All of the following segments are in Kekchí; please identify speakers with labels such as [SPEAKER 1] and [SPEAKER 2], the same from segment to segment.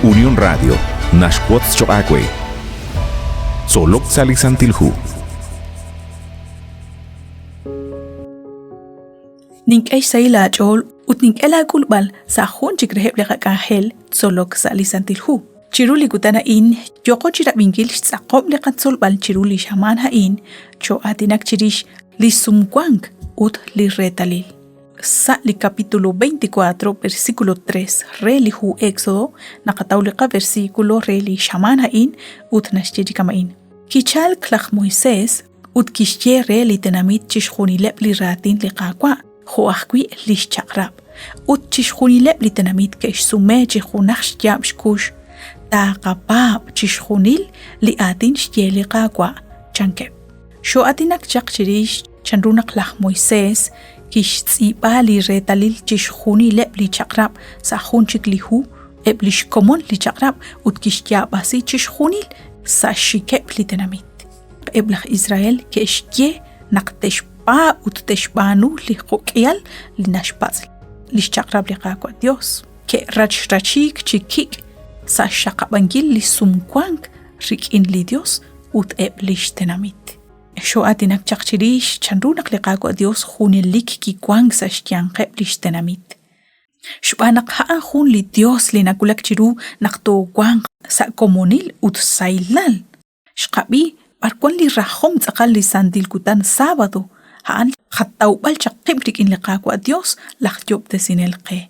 [SPEAKER 1] Unión Radio naxwotz choq' aawe. Tzolok sa' li Santil Hu.
[SPEAKER 2] Nink'e xsahil aach'ool ut nink'e laak'ulb'al sa' jun chik reheb' li qak'anjel tzolok sa' li Santil Hu. Chiru li kutan a'in yooqo chi rab'inkil xtz'aqob' li qatzolb'al chiru li xamaan a'in choo'aatinak chirix li sumwank ut li reetalil. Sa' li capítulo 24, versículo 3 re li hu Éxodo, naqataw li qaversículo re li xamaan a'in ut naxye chi kama'in. Kichalk laj Moisés ut kixye re li tenamit chixjunileb' li raatin li Qaawa', jo' ajwi' li xchaq'rab'. Ut chixjunileb' li tenamit ke'xsume chi junaj xyaab' xkux, Taaqapaab' chixjunil li aatin xye li Qaawa', chankeb'. Xoo'aatinak chaq chirix chanru naq laj Moisés kixtz'iib'a li reetalil chixjunileb' li chaq'rab' sa' jun chik li hu, eb' li xkomon li chaq'rab' ut kixyaab'asi chixjunil sa' xxikeb' li tenamit. Eb' laj Israel ke'xye naq te'xpaab' ut te'xb'aanu li jo'k'ihal li naxpatz' li xchaq'rab' li Qaawa' Yos. Ke'rachrachiik chi kik' sa' xxaqab'ankil li sumwank rik'in li Dios ut eb' lix tenamit. Xoo'aatinak chaq chirix chanru naq li Qaawa' Dios junelik kiwank sa' xyanqeb' lix tenamit. Xb'aan naq a'an jun li Dios li nawulak chiru naq toowanq sa' komonil ut sahilal. Xqab'i b'ar wan li rajom tz'aqal li santil kutan sábado, a'an qatawb'al chaq qib' rik'in li Qaawa' Dios laj Yob'tesinel qe.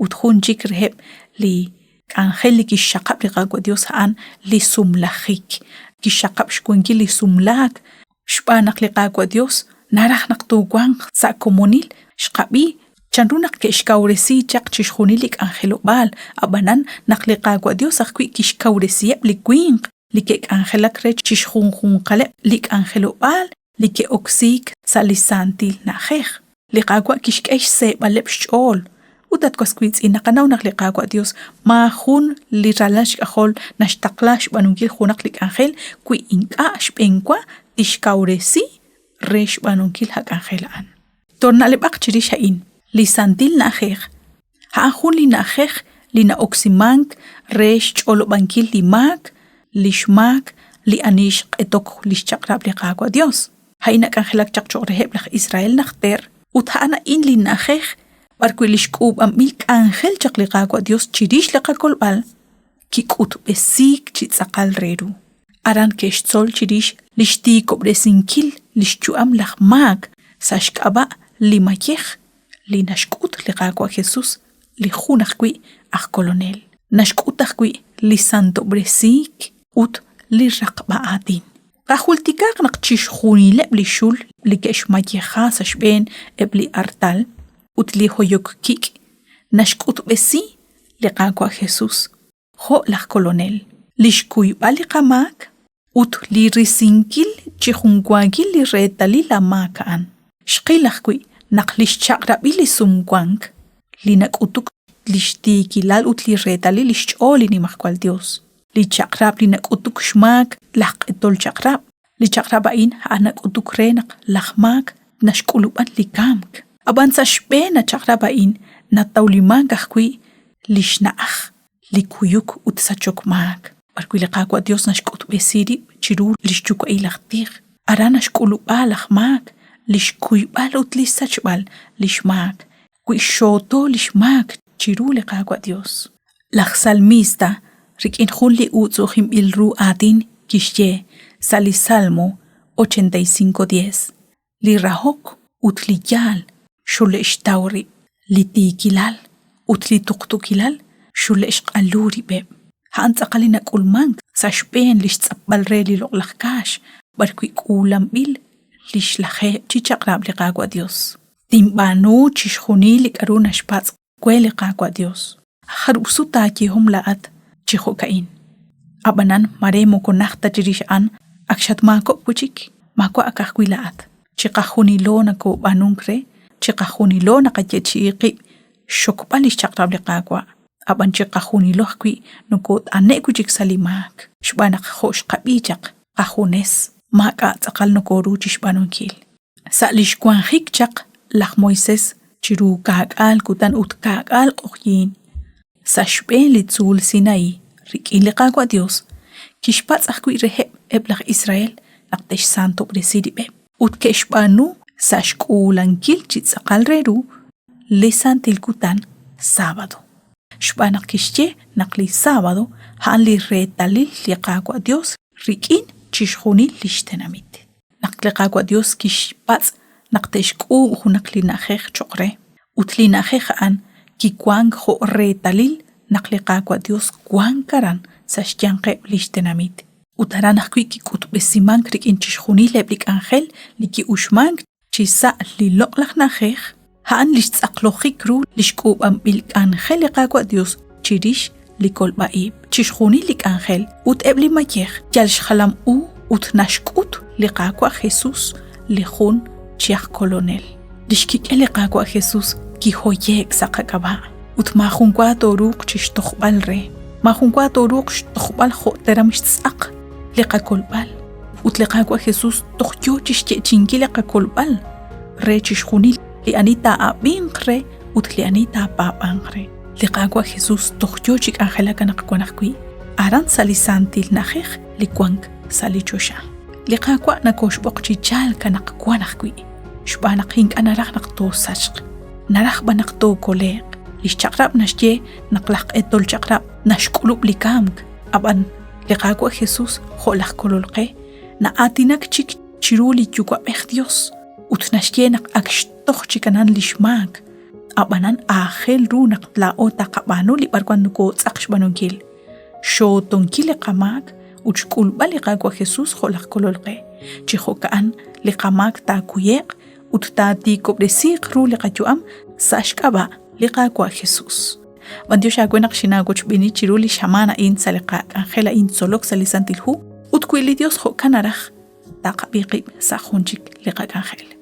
[SPEAKER 2] Ut jun chik reheb' li k'anjel li kixxaqab' li Qaawa' Dios a'an li sumlajik. Kixxaqab' xwankil li sumlaak xb'aan naq li Qaawa' Dios naraj naq toowanq sa' komonil. Xqab'i chanru naq ke'xkawresi chaq chixjunil li k'anjelob'aal, a'b'anan naq li Qaawa' Dios ajwi' kixkawresiheb' li winq li ke'k'anjelak re chixjunjunqaleb' li k'anjelob'aal li ke'oksiik sa' li santil na'ajej. Li Qaawa' kixk'e xseeb'aleb' xch'ool. Ut at was wiitz'in, naqanaw naq li Qaawa' Dios maajun li ralal xk'ajol naxtaqla xb'aanunkil junaq li k'anjel wi ink'a' xb'eenwa tixkawresi re xb'aanunkil a k'anjel a'an. Toona'leb'aq chirix a'in, li santil na'ajej a'an jun li na'ajej li na'oksimank re xch'olob'ankil li maak, li xmaak li ani xq'etok li xchaq'rab' li Qaawa' Dios. A'in nak'anjelak chaq cho'q reheb' laj Israel najter ut a'an a'in li na'ajej b'arwi' li xk'uub'anb'il k'anjel chaq li Qaawa' Dios chirix li qakolb'al kik'utb'esiik chi tz'aqal re ru. Aran ke'xtzol chirix li xtiikob'resinkil li xyu'am laj maak sa' xk'ab'a' li mayej li naxk'ut li Qaawa' Jesús li jun ajwi' aj Kolonel. Naxk'ut ajwi' li santob'resiik ut li raqb'a aatin. Qajultikaq naq chixjunileb' li xul li ke'xmayeja sa' xb'een eb' li artal ut li hoyok kik' naxk'utb'esi li Qaawa' Jesús jo' laj Kolonel, li xkuyb'al li qamaak ut li risinkil chi junwaakil li reetalil a maak a'an. Xqil ajwi' naq li xchaq'rab'il li sumwank li nak'utuk li xtiikilal ut li reetalil li xch'ool li Nimajwal Yos, li chaq'rab' li nak'utuk xmaak laj q'etol chaq'rab', li chaq'rab' a'in a'an nak'utuk re naq laj maak naxk'ulub'an li kamk. Ab'an sa' xb'een a chaq'rab' a'in natawlimank ajwi' li xna'aj li kuyuk ut sachok maak, b'arwi' li Qaawa' Yos naxk'utb'esi rib' chiru li xyuwa'il aj tij. Aran naxk'ulub'a laj maak li xkuyb'al ut li xsachb'al li xmaak wi xxooto li xmaak chiru li Qaawa' Yos. Laj salmista rik'in jun li uutz'u'ujinb'il ru aatin kixye sa' li Salmo 85:10, Li rahok ut li yaal xule'xtaw rib', li tiikilal ut li tuqtuukilal xule'xq'alu rib'eb'. A'an tz'aqal li nak'ulmank sa' xb'een li xtz'apb'al re li Loq'laj Kaax, b'arwi' k'uulanb'il li xlajeeb' chi chaq'rab' li Qaawa' Yos. Tinb'aanu chixjunil li k'aru naxpatz' we li Qaawa' Yos. Jarub' sut aayehom laa'at chi jo'ka'in? Ab'anan mare moko najt ta chirix a'an ak xatmaakob'k wi' chik, maawa' ka'ajwi' laa'at. Chiqajunilo nokoob'aanunk re, chiqajunilo naqayeechi'i qib' xxokb'al li xchaq'rab' li Qaawa', ab'an chiqajunilo ajwi' nokoot'ane'k wi' chik sa' li maak, xb'aan naq jo' xqab'i chaq, qajunes maak'a' tz'aqal nokooru chi xb'aanunkil. Sa' li xwanjik chaq laj Moisés chiru kaak'aal kutan ut kaak'aal q'oqyink sa' xb'een li tzuul Sinaí. rik'in li Qaawa' Dios, kixpatz' ajwi' reheb' eb' laj Israel naq te'xsantob'resi rib'eb', ut ke'xb'aanu sa' xk'uulankil chi tz'aqal re ru li santil kutan sábado. Xb'aan naq kixye naq li sábado a'an li reetalil li Qaawa' Dios rik'in chixjunil lix tenamit. Naq li Qaawa' Dios kixpatz' naq te'xk'uub' junaq li na'ajej cho'q re, ut li na'ajej a'an kiwank jo' reetalil naq li Qaawa' Dios wank aran sa' xyanqeb' li xtenamit. Ut aran ajwi' kik'utb'esimank rik'in chixjunil eb' li k'anjel li ki'uxmank chi sa' li loq'laj na'ajej, a'an li xtz'aqlojik ru li xk'uub'anb'il k'anjel li Qaawa' Dios chirix li kolb'a-ib'. Chixjunil li k'anjel ut eb' li mayej yal xjalam u ut naxk'ut li Qaawa' Jesus li jun chi aj Kolonel. Lix kik'el li Qaawa' Jesus kihoye'k sa' qak'ab'a' ut maajun wa tooruuq chixtojb'al re. Maajun wa tooruuq xtojb'al jo' teram xtz'aq li qakolb'al. Ut li Qaawa' Jesus toj yoo chixyeechi'inkil li qakolb'al re chixjunil li ani taa'ab'inq re ut li ani taapaab'anq re. Li Qaawa' Jesus toj yoo chi k'anjelak anaqwan ajwi' aran sa' li santil na'ajej li wank sa' li choxa. Li Qaawa' nakooxb'oq chi chalk anaqwan ajwi', xb'aan naq ink'a' naraj naq toosachq, naraj b'an naq tookole'q. Li xchaq'rab' naxye naq laj q'etol chaq'rab' naxk'ulub' li kamk, ab'an Li Qaawa' Jesus jo' laj Kolol qe na'aatinak chik chiru li Yuwa'b'ej Dios ut naxye naq ak xtoj chik anan lix maak. A'b'anan aajel ru naq laa'o taqab'aanu li b'arwan nokotz'aq xb'aanunkil, xootonkil li qamaak ut xk'ulb'al li Qaawa' Jesus jo' laj Kolol qe. Chi jo'ka'an li qamaak taakuye'q ut taatiikob'resiiq ru li qayu'am sa' xk'ab'a' li Qaawa' Jesus. B'antiox aawe naq xinaawochb'eeni chiru li xamaan a'in sa' li qak'anjel a'in tzolok sa' li Santil Hu, ut wi li Dios jo'kan naraj, taqab'i qib' sa' jun chik li qak'anjel.